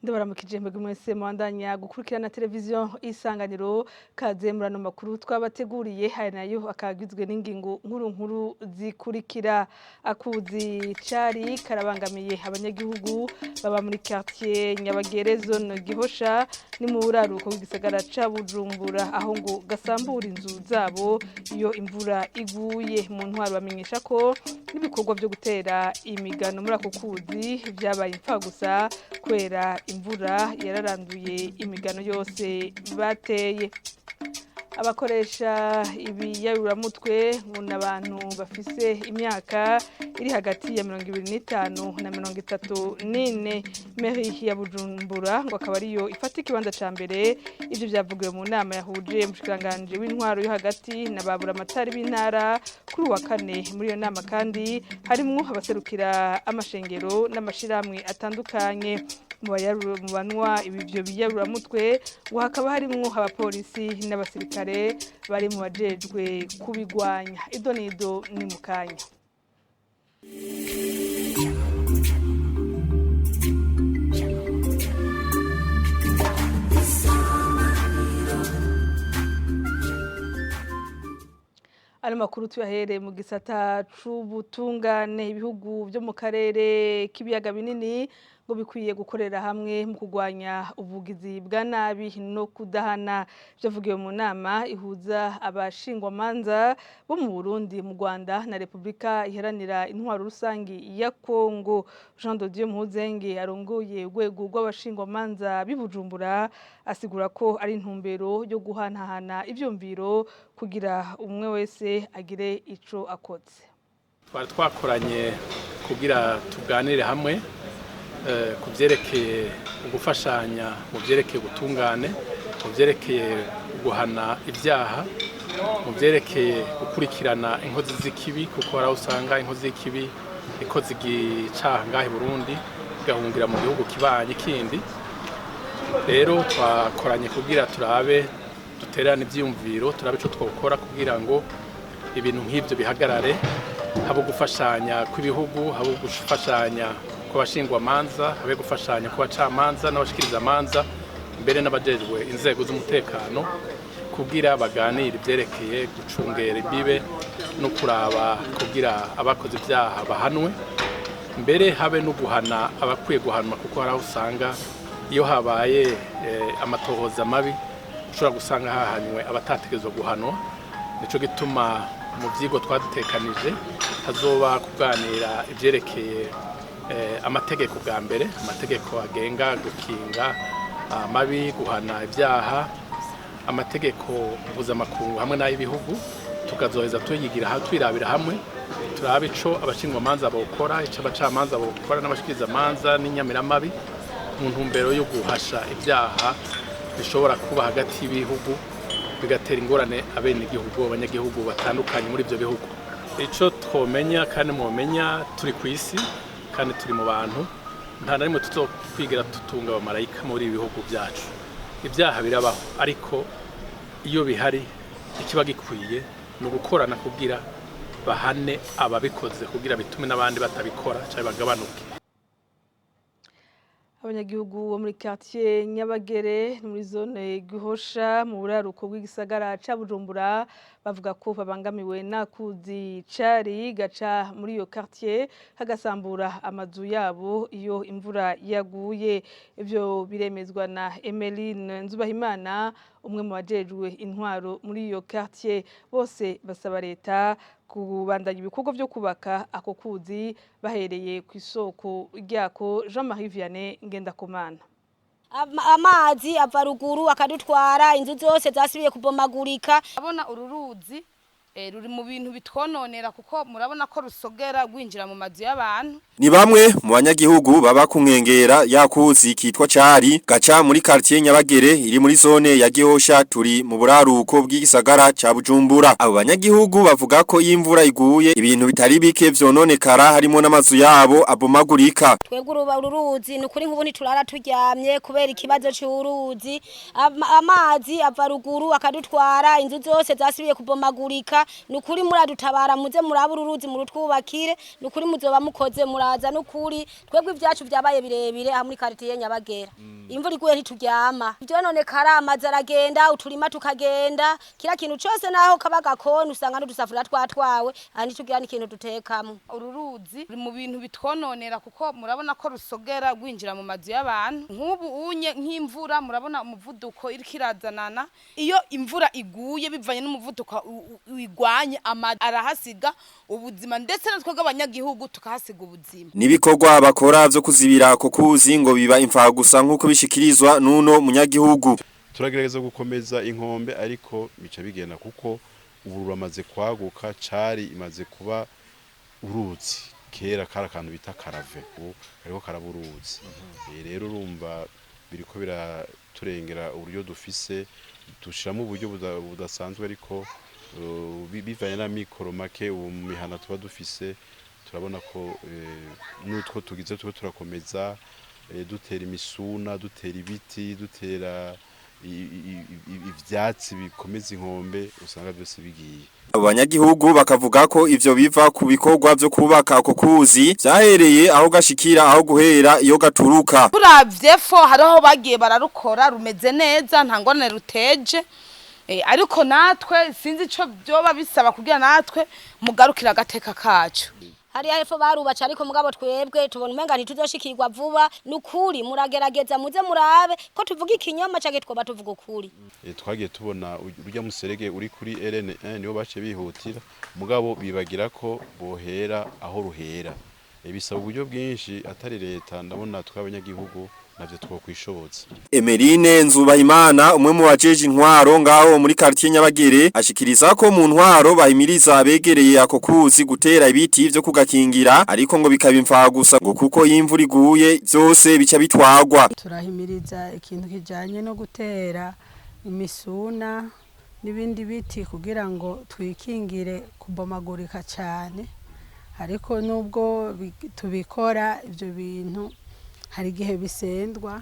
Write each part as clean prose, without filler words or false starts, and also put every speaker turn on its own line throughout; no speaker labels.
Ndabaramukije mwebwe mwese mubandanya gukurikirana televiziyo Isanganiro. Kaze murano makuru twabateguriye, hari nayo akagizwe n'ingingo nkuru nkuru zikurikira: akuzi cari karabangamiye abanyagihugu baba muri quartier Nyabagere, zone Gihosha, ni mu buraruko bw'igisagara ca Bujumbura, aho ngo gasambura inzu zabo iyo imvura iguye. Mu ntwaro bamenyesha ko n'ibikorwa byo gutera imigano muri ako kuzi vyabaye impfa gusa, kubera imvura yararanduye imigano yose bateye. Abakoresha ibiyayuramutwe ngo ni abantu bafise imyaka iri hagati ya 25 na 34. Mairie ya Bujumbura ngo akaba ariyo ifata ikibanza ca mbere. Ivyo vyavugiwe mu nama yahuje umushikiranganji w'intwaro yo hagati na ba buramatari b'intara kuri uwa kane. Muri iyo nama kandi harimwo abaserukira amashengero n'amashirahamwe atandukanye. Mu banywa ibyo biyaruramutwe ngo hakaba harimwo abapolisi n'abasirikare bari mu bajejwe kubigwanya. Ido nido ni mukanya. Ano makuru tuyahere mu gisata c'ubutungane. Ibihugu byo mu karere k'ibiyaga binini ngo bikwiye gukorera hamwe mu kurwanya ubugizi bwa nabi no kudahana. Vyavugiwe mu nama ihuza abashingwamanza bo mu Burundi, mu Rwanda na Repubulika Iharanira Intwaro Rusangi ya Kongo. Jean de Dieu Mpuzenge arongoye urwego rw'abashingwamanza b'i Bujumbura asigura ko ari intumbero yo guhanahana ivyumviro kugira umwe wese agire ico akoze.
Twari twakoranye kugira tuganire hamwe ku byerekeye ugufashanya mu byerekeye ubutungane, mu byerekeye guhana ibyaha, mu byerekeye gukurikirana inkozi z'ikibi, kuko hari aho usanga inkozi y'ikibi ikoze igicaha ngaha i Burundi igahungira mu gihugu kibanyi kindi. Rero twakoranye kugira turabe, dutererane ivyiyumviro, turabe ico twokora kugira ngo ibintu nk'ivyo bihagarare, habe gufashanya kw'ibihugu, habe gufashanya kw'abashingwamanza, habe gufashanya kw'abacamanza n'abashikirizamanza, mbere n'abajejwe inzego z'umutekano, kugira baganire ivyerekeye gucungera imbibe no kuraba kugira abakoze ivyaha bahanwe, mbere habe no guhana abakwiye guhanwa, kuko hari aho usanga iyo habaye amatohoza mabi ushobora gusanga hahanywe abatategerezwa guhanwa. Nico gituma mu vyigwa twadutekanije hazoba kuganira ivyerekeye amategeko bwa mbere, amategeko agenga gukinga amabi, guhana ibyaha, amategeko mpuzamakungu hamwe n'ay'ibihugu, tukazoheza tuyigira twirabira hamwe, turabe ico abashingwamanza bokora, ico abacamanza bokora n'abashikirizamanza n'inyamiramabi mu ntumbero yo guhasha ibyaha bishobora kuba hagati y'ibihugu bigatera ingorane abenegihugu, abanyagihugu batandukanye muri ivyo bihugu. Ico twomenya kandi mwomenya, turi ku isi kandi turi mu bantu, nta na rimwe tuzokwigira tutunga abamarayika muri ibi bihugu byacu. Ibyaha birabaho, ariko iyo bihari ikiba gikwiye ni ugukorana kugira bahane ababikoze, kugira bitume n'abandi batabikora canke bagabanuke.
Abanyagihugu bo muri quartier Nyabagere, muri zone Gihosha, mu buraruko bw'igisagara ca Bujumbura, bavuga ko babangamiwe n'akuzi cari gaca muri iyo quartier hagasambura amazu yabo iyo imvura yaguye. Ivyo biremezwa na Emeline Nzubahimana, umwe mu bajejwe intwaro muri iyo quartier. Bose basaba leta kubandanya ibikorwa vyo kubaka ako kuzi bahereye ku isoko ryako. Jean-Marie Vianney Ngendakumana.
Amazi ava ruguru akadutwara, inzu zose zasubiye kubomagurika.
Abona uru ruzi ruri mu bintu bitwononera, kuko murabona ko rusogera rwinjira mu mazu y'abantu.
Ni bamwe mu banyagihugu baba ku nkengera y'akuzi kitwa Cari gaca muri quartier Nyabagere iri muri zone ya Gihosha, turi mu buraruko bw'igisagara ca Bujumbura. Abo banyagihugu bavuga ko iyo imvura iguye ibintu bitari bike vyononekara, harimo n'amazu yabo abomagurika.
Twebwe uru ruzi ni ukuri nk'ubu ntiturara turyamye kubera ikibazo c'uruzi. Amazi ava ruguru akadutwara, inzu zose zasubiye kubomagurika. Nukuri muradutabara, muze muraba uruzi murutwubakire. Nukuri muzoba mukoze muraza. Nukuri twebwe ivyacu vyabaye birebire aha muri quartier Nyabagera. Imvura iguye ntituryama, ivyononekara, amazi aragenda, uturima tukagenda, kila kintu cose, naho kaba gakoni usanga n'udusafuriya twatwawe. Aha ntitugira n'ikintu dutekamo.
Uru ruzi ruri mu bintu bitwononera kuko murabona ko rusogera rwinjira mu mazu y'abantu. Nk'ubu unye nk'imvura, murabona umuvuduko iriko irazanana. Iyo imvura iguye, bivanye n'umuvuduko igwanye, amazi arahasiga ubuzima, ndetse na twebwe abanyagihugu tukahasiga ubuzima.
Nibikorwa bakora vyo kuzibira ako kuzi ngo biba imfagusa, nkuko bishikirizwa nuno munyagihugu.
Turagerageza gukomeza inkombe, ariko bica bigenda kuko ubu ruramaze kwaguka. Cari imaze kuba uruzi, kera kari akantu bita karave, ubu kariko karaba uruzi. Rero urumva biriko biraturengera uburyo dufise, dushiramo uburyo budasanzwe, ariko bivanye n'amikoro make ubu mu mihana tuba dufise, turabona ko n'utwo tugize tuba turakomeza, dutera imisuna, dutera ibiti, dutera ivyatsi bikomeza inkombe, usanga byose bigiye.
Abo banyagihugu bakavuga ko ivyo biva ku bikorwa vyo kubaka ako kuzi vyahereye aho gashikira aho guhera iyo gaturuka.
Turavye fo hariho bagiye bararukora, rumeze neza, nta ngorane ruteje. Ariko natwe sinzi ico vyoba bisaba kugira natwe mugarukira agateka kacu.
Hariya hepfo barubatse, ariko mugabo twebwe tubona umenga ntituzoshikirwa vuba. Nukuri muragerageza muze murabe ko tuvuga ikinyoma canke twoba tuvuga ukuri.
Twagiye tubona urya muserege uri kuri RN1 niwo bace bihutira, mugabo bibagira ko bohera aho ruhera. Bisaba uburyo bwinshi, atari leta, ndabona tw'abanyagihugu navyo twokwishobotsa.
Emerine Nzubahimana, umwe mu bajeje intwaro ngaho muri quartier Nyabagere, ashikiriza ko mu ntwaro bahimiriza abegereye ako kuzi gutera ibiti vyo kugakingira, ariko ngo bikaba imfagusa, ngo kuko iyo imvura iguye vyose bica bitwagwa.
Turahimiriza ikintu kijanye no gutera imisuna n'ibindi biti kugira ngo twikingire kubomagurika cyane, ariko nubwo tubikora ibyo bintu, hari igihe bisendwa,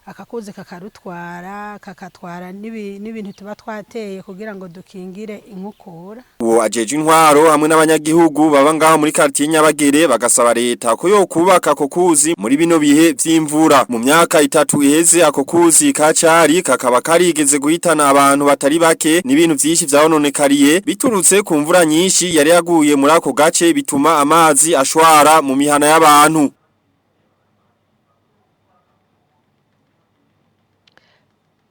akakuzi kakarutwara, kakatwara n'ibintu tuba twateye kugira ngo dukingire inkukura.
Uwo ajeje intwaro hamwe n'abanyagihugu baba ngaho muri quartier Nyabagere bagasaba leta ko yo kubaka ako kuzi muri bino bihe vy'imvura. Mu myaka 3 iheze, ako kuzi kacari kakaba karigeze guhitana abantu batari bake n'ibintu vyinshi vyahononekariye biturutse ku mvura nyinshi yari yaguye muri ako gace, bituma amazi ashwara mu mihana y'abantu.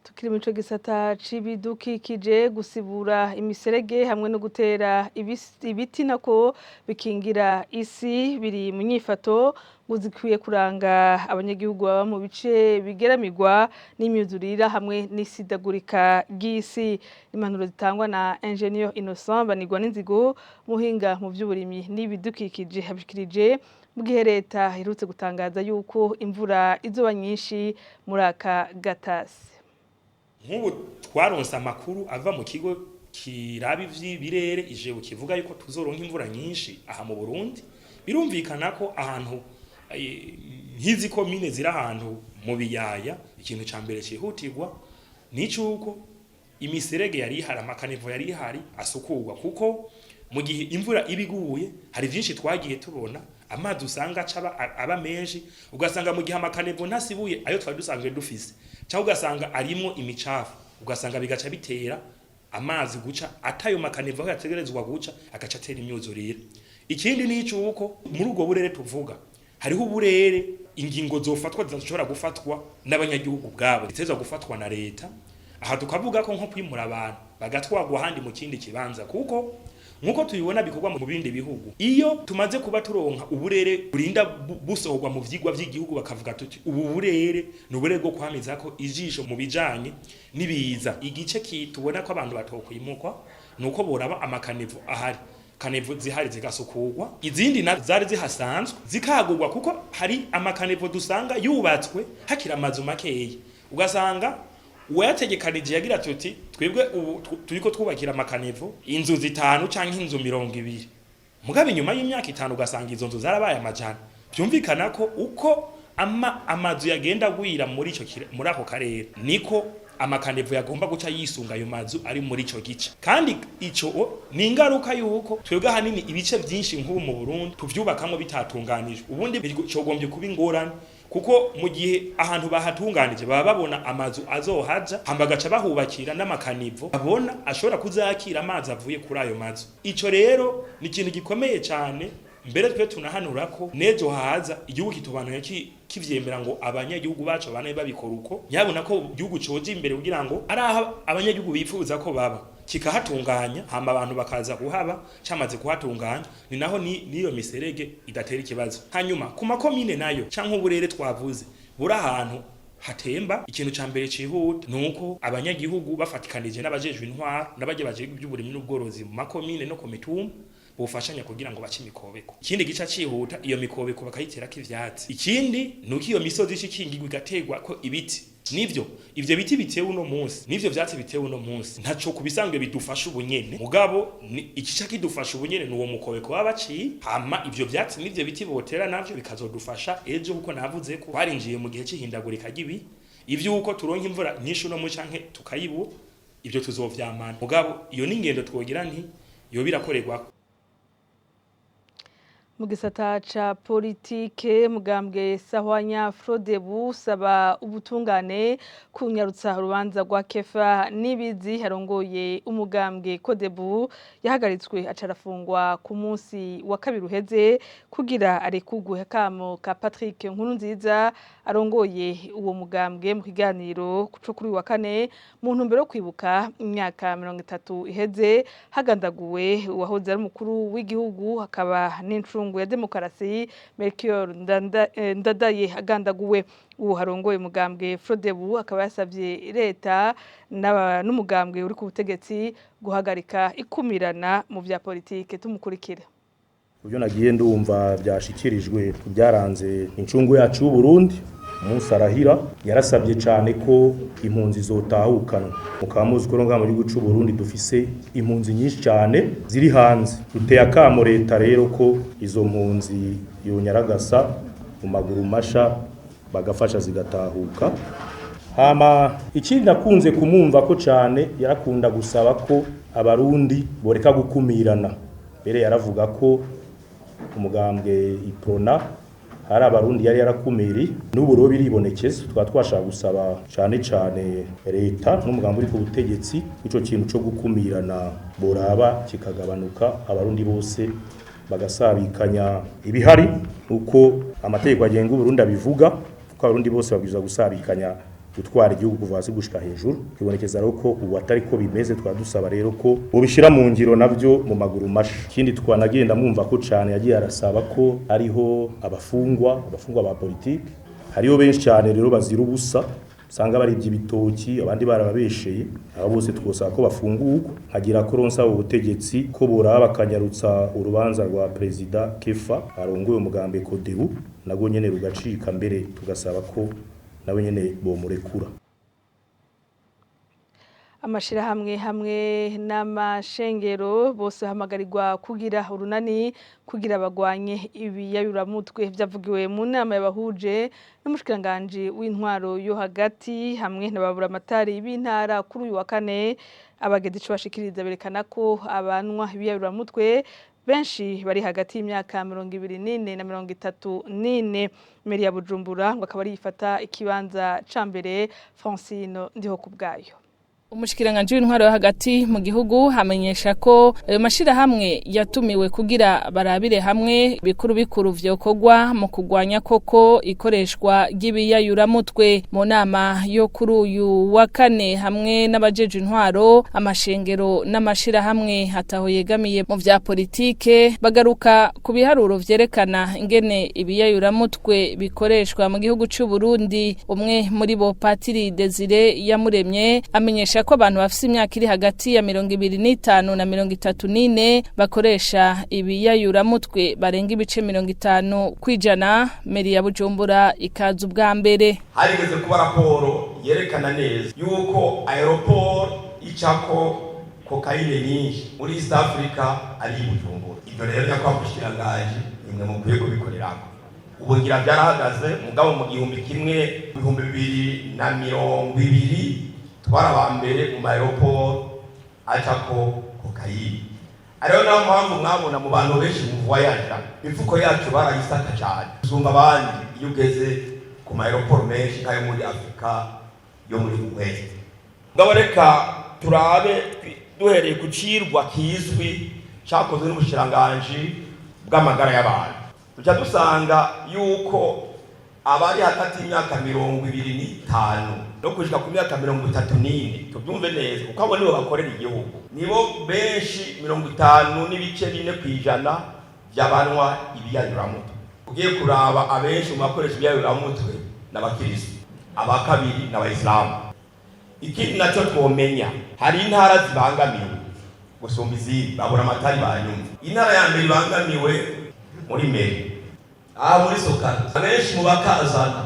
Tukiri muri ico gisata c'ibidukikije, gusibura imiserege hamwe no gutera ibiti nako bikingira isi biri mu nyifato ngo zikwiye kuranga abanyagihugu baba mu bice bigeramirwa n'imyuzurira hamwe n'isidagurika ry'isi. Impanuro zitangwa na Ingenieur Innocent Banigwa n'Inzigo, muhinga mu by'uburimyi n'ibidukikije, habishikirije mu gihe leta iherutse gutangaza yuko imvura izoba nyinshi muri aka gatasi.
Nk'ubu twaronse amakuru ava mu kigo kiraba ivy'ibirere IGEO, kivuga yuko tuzoronka imvura nyinshi aha mu Burundi. Birumvikana ko ahantu nk'izi komine ziri ahantu mu biyaya, ikintu ca mbere cihutirwa ni cuko imiserege yari ihari, ama caniveaux yari ihari asukurwa, kuko mu gihe imvura iba iguye hari vyinshi twagiye tubona, amazi usanga aca aba menshi, ugasanga mu gihe ama caniveaux ntasibuye ayo twari dusanzwe dufise, cyangwa ugasanga arimwo imicafu, ugasanga bigaca bitera amazi guca atayo ma caniveaux aho yategerezwa guca, agaca atera imyuzurire. Ikindi ni icuko muri ubwo burere tuvuga, hariho uburere ingingo zofatwa zidashobora gufatwa n'abanyagihugu ubwabo, zitezwa gufatwa na leta. Aha tukavuga ko nko kwimura abantu bagatwagwa ahandi mu kindi kibanza, kuko nkuko tubibona bikorwa mu bindi bihugu, iyo tumaze kuba turonka uburere burinda busohorwa mu vyigwa vy'igihugu, bakavuga tuti ubu burere ni uburere bwo kwamiza ko ijisho mu bijanye n'ibiza. Igice tubona ko abantu batokwimukwa nuko boraba ama caniveaux ahari, caniveaux zihari zigasukurwa, izindi na zari zihasanzwe zikagurwa, kuko hari ama caniveaux dusanga yubatswe hakiri amazu makeya, ugasanga uwayategekanije yagira tuti twebwe ubu turiko twubakira ama caniveaux inzu zitanu canke inzu 20, mugabe inyuma y'imyaka 5 ugasanga izo nzu zarabaye amajana. Byumvikana ko uko amazu yagenda agwira muri ico muri ako karere niko Ama caniveaux yagomba guca yisunga ayo mazu ari muri ico gice. Kandi ico ni ingaruka yuko twebwe ahanini ibice byinshi nk'ubu mu Burundi tuvyubakamwo bitatunganijwe. Ubundi cogombye kuba ingorane, kuko mu gihe ahantu bahatunganije baba babona amazu azohaja, hama bagaca bahubakira n'ama caniveaux babona ashobora kuzakira amazi avuye kuri ayo mazu. Ico rero ni ikintu gikomeye cyane. Mbere twe tunahanura ko nejo haza igihugu kitobanuye kivyemera ngo abanyagihugu bacu bane babikora uko, nyabona ko igihugu coja imbere kugira ngo ari aho abanyagihugu bifuza ko baba, kikahatunganya, hama abantu bakaza kuhaba camaze kuhatunganya. Ni naho ni niyo miserege idatera ikibazo. Hanyuma ku makomine nayo canke uburere twavuze buri ahantu hatemba, ikintu ca mbere cihuta nuko abanyagihugu bafatikanije n'abajejwe intwaro n'abaje bajejwe iby'uburimyi n'ubworozi mu makomine no ku mitumba bufashanya kugira ngo bace imikobeko. Ikindi gica cihuta, iyo mikobeko bakayiterako ivyatsi. Ikindi nuko iyo misozi ishikingirwa, igaterwa ko ibiti. Nivyo ivyo biti bitewe uno munsi, nivyo vyatsi bitewe uno munsi, ntaco kubisanzwe bidufasha ubunyene. Mugabo ikica kidufasha ubunyene ni uwo mukobeko baba baciye, hama ivyo vyatsi n'ivyo biti botera navyo bikazodufasha ejo, kuko navuze ko twarinjiye mu gihe c'ihindagurika ry'ibi. Ivyo uko turonka imvura nyinshi uno munsi canke tukayibura, ivyo tuzovyamana. Mugabo iyo ni ingendo twogira nti yoba irakorerwako.
Mu gisata ca politike, mugambwe Sahwanya Frodebu saba ubutungane kunyarutsa urubanza rwa Kefa Nibizi harongoye umugambwe Kodebu, yahagaritswe acarafungwa ku munsi wa kabiri uheze, kugira arekugwe akamo ka Patrick Nkurunziza arongoye uwo mugambwe mu kiganiro co kuri uyu wa kane mu ntumbero yo kwibuka imyaka 30 iheze hagandaguwe uwahoze ari umukuru w'igihugu hakaba n'incungu ya demokarasi Melchior Ndadaye agandaguwe. Uwo harongoye umugambwe Frodebu akaba yasavye leta n'umugambwe uri ku butegetsi guhagarika ikumirana mu vya politike. Tumukurikira.
Ibyo nagiye ndumva byashikirijwe byaranze incungu yacu y'u Burundi, umunsi arahira yarasabye cyane ko impunzi zotahukanwa. Mukaba muzi ko ngaha mu gihugu cy'u Burundi dufise impunzi nyinshi cyane ziri hanze. Duteye akamo leta rero ko izo mpunzi yonyaragasa mu maguru masha bagafasha zigatahuka. Hama ikindi nakunze kumwumva ko cyane yarakunda gusaba ko abarundi boreka gukumirana. Mbere yaravuga ko umugambwe Iprona hari abarundi yari yarakumiri, n'ubu rero biribonekeza. Twaba twashaka gusaba cyane cyane leta n'umugambi uri ku butegetsi ico kintu cyo gukumirana boraba kikagabanuka, abarundi bose bagasabikanya ibihari uko amategeko agenga Uburundi abivuga, kuko abarundi bose babwirizwa gusabikanya gutwara igihugu kuva hasi gushika hejuru. Kibonekeza rero ko ubu atari ko bimeze. Twaba dusaba rero ko bobishira mu ngiro navyo mu maguru masha. Ikindi twanagenda mwumva ko cane yagiye arasaba ko hariho abafungwa ba politike, hariho benshi cyane rero bazira ubusa, usanga baribye ibitoki, abandi barababesheye. Abo bose twosaba ko bafungurwa. Nkagira ko ronsaba ubutegetsi ko boraba bakanyarutsa urubanza rwa perezida Kefa arongoye umugambi Kodebu, nago nyene rugacika, mbere tugasaba ko nawe nyene bomurekura.
Amashirahamwe hamwe n'amashengero bose bahamagarirwa kugira urunani kugira bagwanye ibiyayuramutwe. Vyavugiwe mu nama yabahuje n'umushikiranganji w'intwaro yo hagati hamwe n'ababuramatari b'intara kuri uyu wa kane. Abageze ico bashikiriza berekana ko abanwa ibiyayuramutwe benshi bari hagati y'imyaka 24 na 34. Meri ya Bujumbura ngo akaba ari yifata ikibanza ca mbere. Francine Ndiho kubwayo.
Umushikiranganji w'intwaro yo hagati mu gihugu hamenyesha ko ayo mashirahamwe yatumiwe kugira barabire hamwe bikuru bikuru vyokorwa mu kugwanya koko ikoreshwa ry'ibiyayuramutwe. Mu nama yo kuri uyu wa kane hamwe n'abajeje intwaro, amashengero n'amashirahamwe hataho yegamiye mu vya politike, bagaruka ku biharuro vyerekana ingene ibiyayuramutwe bikoreshwa mu gihugu c'u Burundi. Umwe muri bo, Patiri Desire Yamuremye, amenyesha ko abantu bafise imyaka iri hagati ya 25 na 34 bakoresha ibiyayuramutwe barenga ibice 50%. Meri ya Bujumbura ikaza ubwa mbere.
Harigeze kuba raporo yerekana neza yuko aéroport icako cocaïne nyinshi muri East Africa ari i Bujumbura. Ibyo rero nyakubahwa mushikiranganji, nimwe mukwiye kubikorerako. Ubu ngira byarahagaze, mugabo mu 2020 Twari aba mbere mu aéroport acako kokayine. Ariyo nayo mpamvu mwabona mu bantu benshi mu voyage imifuko yacu barayisaka cyane gusumba abandi iyo ugeze ku ma aéroport menshi nk'ayo muri Afurika yo muri Ouest. Ngabo reka turabe duhereye ku cirwa kizwi cakozwe n'ubushikiranganji bw'amagara y'abantu, tuca dusanga yuko abari hagati y'imyaka 25 no gushika ku myaka 34, tubyumve neza kuko abo nibo bakorera igihugu, nibo benshi, 50.4% by'abanwa ibiyayuramutwe. Ugiye kuraba, abenshi mu bakoresha ibiyayuramutwe n'abakirisitu, aba kabiri n'abayisilamu. Ikindi nacyo twomenya, hari intara zibangamiwe gusumba izindi. Babura amatari banyumva. Intara ya mbere ibangamiwe muri mairie, aha muri sokara, abenshi mu bakazana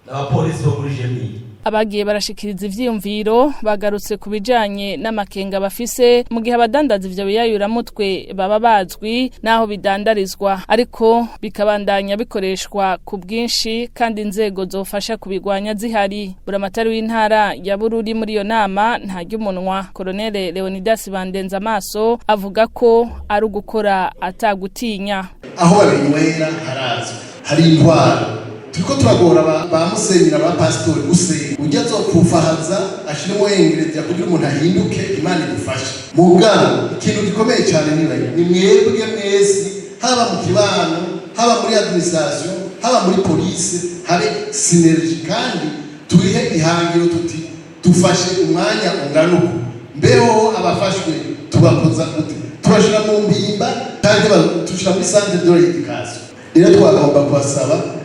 n'abapolisi bo muri GMI.
Abagiye barashikiriza ivyiyumviro bagarutse ku bijanye n'amakenga bafise mu gihe abadandaza ivyo biyayuramutwe baba bazwi naho bidandarizwa, ariko bikabandanya bikoreshwa ku bwinshi kandi inzego zofasha kubigwanya zihari. Buramatari w'intara ya Bururi muri iyo nama ntarya umunwa, Colonel Leonidas Bandenza amaso, avuga ko ari ugukora atagutinya.
Aho babinywera harazwi, hari intwaro. Turiko turagora ba musenyeri, ba pasitori gusenga ujya azopfufahaza ashiremo ingrédient kugira umuntu ahinduke. Imana idufashe. Mugabo ikintu gikomeye cyane ni mwebwe mwese, haba mu kibano, haba muri administration, haba muri police, habe synergie kandi turihe ihangiro tuti dufashe umwanya ungana uku. Mbeho abafashwe tubakoza gute? Tubashira mu mpimba cyangwa tushira muri centre de rééducation? Rero twagomba kubasaba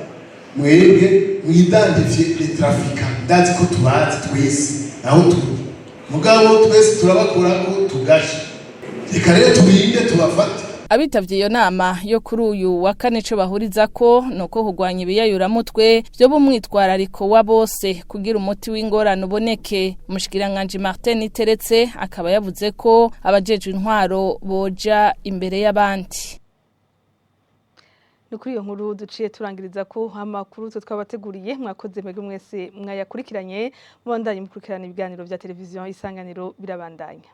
mwebwe mwidantifiye les trafiquants. Ndazi ko tubazi twese aho turi, mugabo twese turabakora ko tugasha. Reka rero tubirinde, tubafate.
Abitavye iyo nama yo kuri uyu wa kane, ico bahuriza ko nuko kurwanya ibiyayuramutwe vyo bumwitwarariko wa bose kugira umuti w'ingorane uboneke. Umushikiranganji Martin Iteretse akaba yavuze ko abajejwe intwaro boja imbere y'abandi.
Ni kuri iyo nkuru duciye turangiriza ko amakuru twe twabateguriye. Mwakoze mwebwe mwese mwayakurikiranye. Mubandanye mukurikirana ibiganiro vya televiziyo Isanganiro, birabandanya.